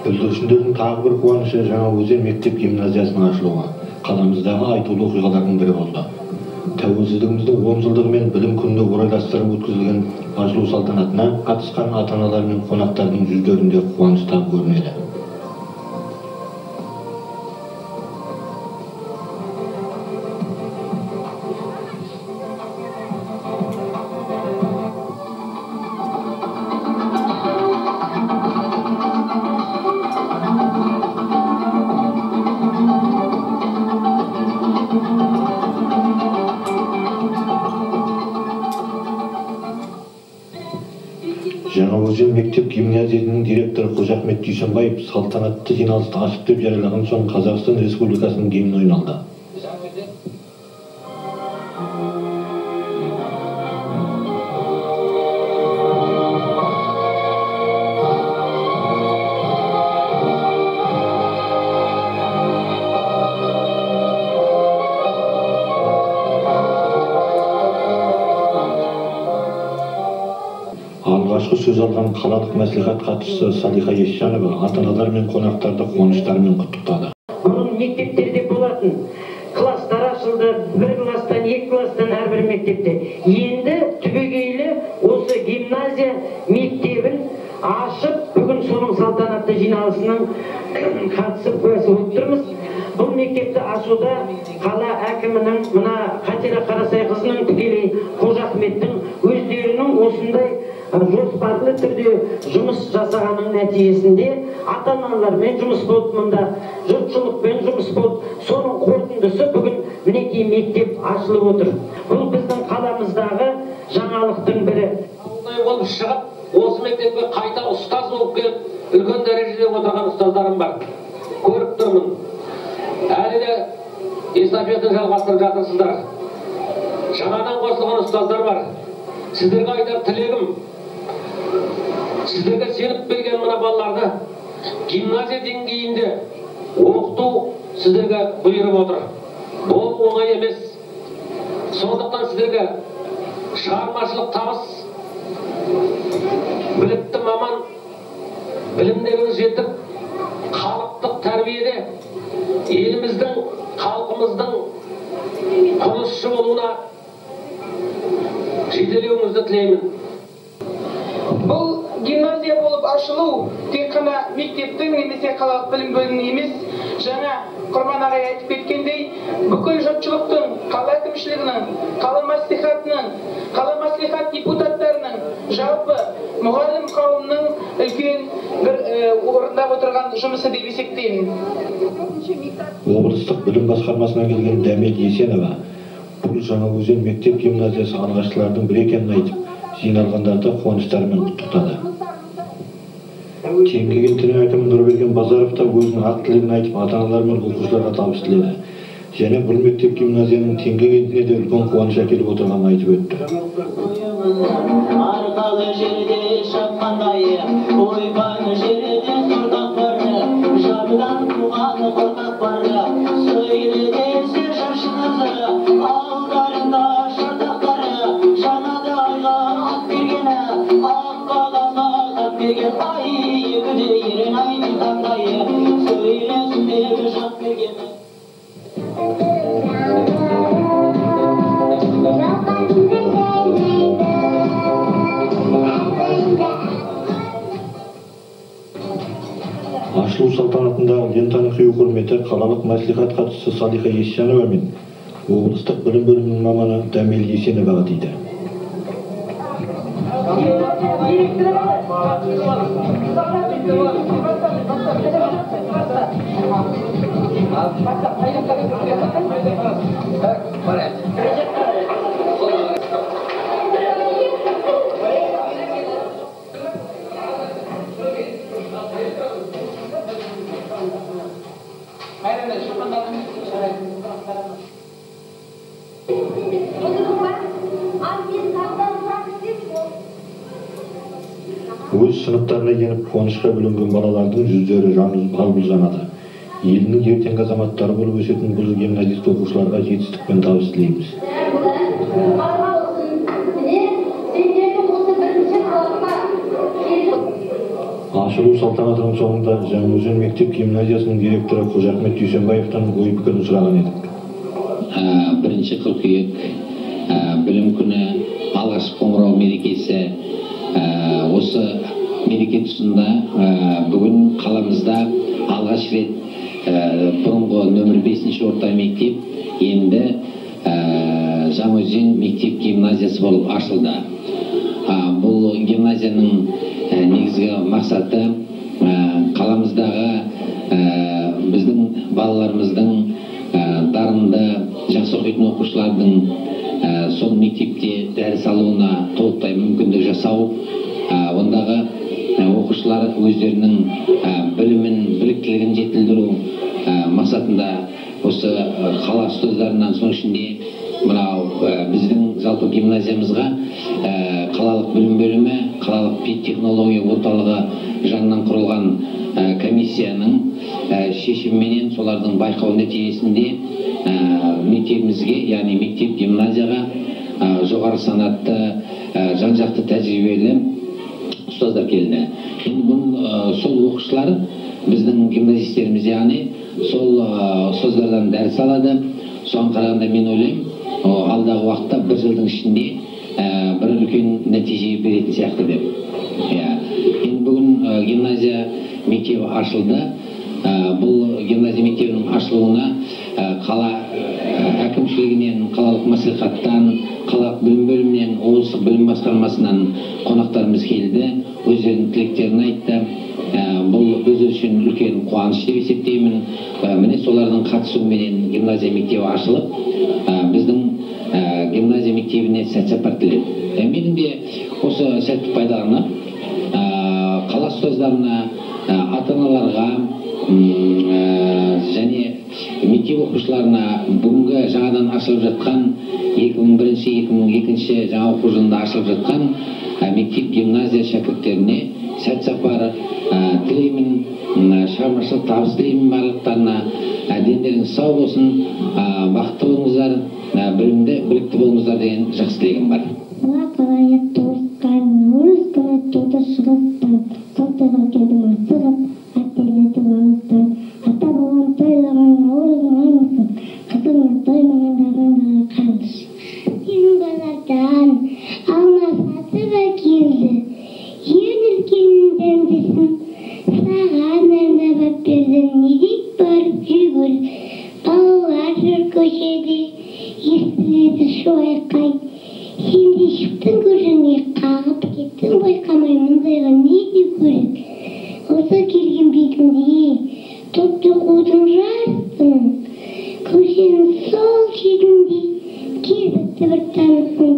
Бүлдіршіндердің тағы бір қуанышы Жаңаөзен мектеп гимназиясының ашылуы қаламыздағы айтулы оқиғалардың бірі болды. Тәуелсіздігіміздің 10 жылдығы мен білім күніне орайластырып өткізілген ашылу салтанатына қатысқан ата-аналар мен қонақтардың жүздерінде қуаныш табы көрінеді. Жаңаөзен мектеп гимназиясының директоры Қожахмет Дүйсенбаев салтанатты жиналысты ашық деп жариялаған соң Қазақстан Республикасының гимні ойналды. Алғашқы сөз алған қалалық мәслихат хатшысы Салиха Есжанова ата-аналар мен қонақтарды қуаныштарымен құттықтады. Бұрын мектептерде болатын класстар ашылды, бір класстан, екі класстан әрбір мектепте. Енді түбегейлі осы гимназия мектебін ашып, бүгін соның салтанатты жиналысының қатысып куәсі болып тұрмыз. Бұл мектепті ашуда қала әкімінің, мына Қатира Қарасайқызының, тікелей Қожахметтің өздерінің осындай жоспарлы түрде жұмыс жасағанның нәтижесінде ата-аналармен жұмыс болды, мұнда жұртшылықпен жұмыс болды. Соның қорытындысы бүгін мінекей мектеп ашылып отыр. Бұл біздің қаламыздағы жаңалықтың бірі. Ауылнай болып шығып, осы мектепке қайта ұстаз болып келіп, үлкен дәрежеде отырған ұстаздарым бар. Көріп тұрмын. Әлі де эстафетаны жалғастырып жатырсыздар. Жаңадан қосылған ұстаздар бар. Сіздерге айтар тілегім, сіздерге сеніп берген мына балаларды гимназия деңгейінде оқыту сіздерге бұйырып отыр. Бұл оңай емес. Сондықтан сіздерге шығармашылық табыс, білікті маман, білімдеріңіз жетіп, халықтық тәрбиеде еліміздің, халқымыздың құрылысшы болуына жетелеуіңізді тілеймін. Бұл гимназия болып ашылу тек қана мектептің немесе қалалық білім бөлімінің емес, жаңа Құрман ағай айтып кеткендей, бүкіл жұртшылықтың, қала әкімшілігінің, қала мәслихатының, қала мәслихат депутаттарының, жалпы мұғалім қауымның үлкен бір орындап отырған жұмысы деп есептеймін. Облыстық білім басқармасынан келген Дәмел Есенова бұл Жаңаөзен мектеп гимназиясы алғашқылардың бірі екенін айтып, жиналғандарды қуаныштарымен құттықтады. Теңге кентінің әкімі Нұрберген Базаров та өзінің ақ тілегін айтып, ата-аналар мен оқушыларға табыс тіледі. Және бұл мектеп гимназияның Теңге кентіне де үлкен қуаныш әкеліп отырғанын айтып өтті. Арқалы жерде шапқандай, ойбан жерде сордақ бар, жабыдан туған қорқақ бар, сөйле десе жыршыңызы, алдарында шырдақтары, жанады айға ат бергені, ақ қағазға хат берген, ай, екіде ерен айдың таңдайы, сөйлесін деп жақ бергені. Ашылу салтанатындағы лентаны қию құрметі қалалық мәслихат хатшысы Салиха Есжанова мен облыстық білім бөлімінің маманы Дәмел Есеноваға тиді. Өз сыныптарына еніп қуанышқа бөленген балалардың жүздері жалбыз жанады. Елінің ертеңгі азаматтары болып өсетін бұл гимназист оқушыларға жетістік пен табыс тілейміз. Ашылу салтанатының соңында Жаңаөзен мектеп гимназиясының директоры Қожахмет Дүйсенбаевтан ой пікірін сұраған едік. 1 қыркүйек білім күні, алғашқы қоңырау мерекесі. Осы мереке тұсында бүгін қаламызда алғаш рет бұрынғы нөмір 5 орта мектеп енді Жаңаөзен мектеп гимназиясы болып ашылды. Бұл гимназияның негізгі мақсаты қаламыздағы біздің балаларымыздың дарынды, жақсы оқитын оқушылардың сол мектепте дәріс алуына толықтай мүмкіндік жасау, ондағы оқушылар өздерінің білімін, біліктілігін жетілдіру мақсатында осы қала ұстаздарынан, соның ішінде мынау біздің жалпы гимназиямызға қалалық білім бөлімі, қалалық педтехнология орталығы жанынан құрылған комиссияның шешіміменен, солардың байқау нәтижесінде мектебімізге, яғни мектеп гимназияға жоғары санатты, жан-жақты тәжірибелі ұстаздар келді. Енді бұның сол оқушылар біздің гимназистеріміз, яғни сол ұстаздардан дәріс алады. Соған қарағанда мен ойлаймын, алдағы уақытта бір жылдың ішінде бір үлкен нәтиже беретін сияқты деп. Енді бүгін гимназия мектебі ашылды. Бұл гимназия мектебінің ашылуына қала әкімшілігінен, қалалық мәслихаттан, қалалық білім бөлімінен, облыстық білім басқармасынан қонақтарымыз келді, өздерінің тілектерін айтты. Бұл біз үшін үлкен қуаныш деп есептеймін. Міне солардың қатысуыменен гимназия мектебі ашылып, біздің гимназия мектебіне сәт сапар тіледі. Менің де осы сәтті пайдаланып, қала ұстаздарына, ата-аналарға және мектеп оқушыларына бүгінгі жаңадан ашылып жатқан 2001-2002 жаңа оқу жылында ашылып жатқан мектеп гимназия шәкірттеріне сәт сапар тілеймін, шығармашылық табыс тілеймін барлықтарына. Дендеріңіз сау болсын, бақытты болыңыздар, білімді, білікті болыңыздар деген жақсы тілегім бар. Қалайық туысқан, наурыз күні туды шығыстан, сол тойға келдім асығып, ат алыстан. Ата-бабам тойлаған наурыз маңызын, қызығына тоймағандарға қаныш. Келін базардан алма сатып әкелді, ең үлкеннің дәмдісін саған арнап әперді. Не деп барып жүгір, балалар жүр көшеде, естіледі шу айқай. Сен де шықтың көршіңе, қағып кеттің байқамай, мұндайға не деу керек? Осы келген бетінде топты қудың жарыстың, көшенің сол шетінде кезікті бір танысың.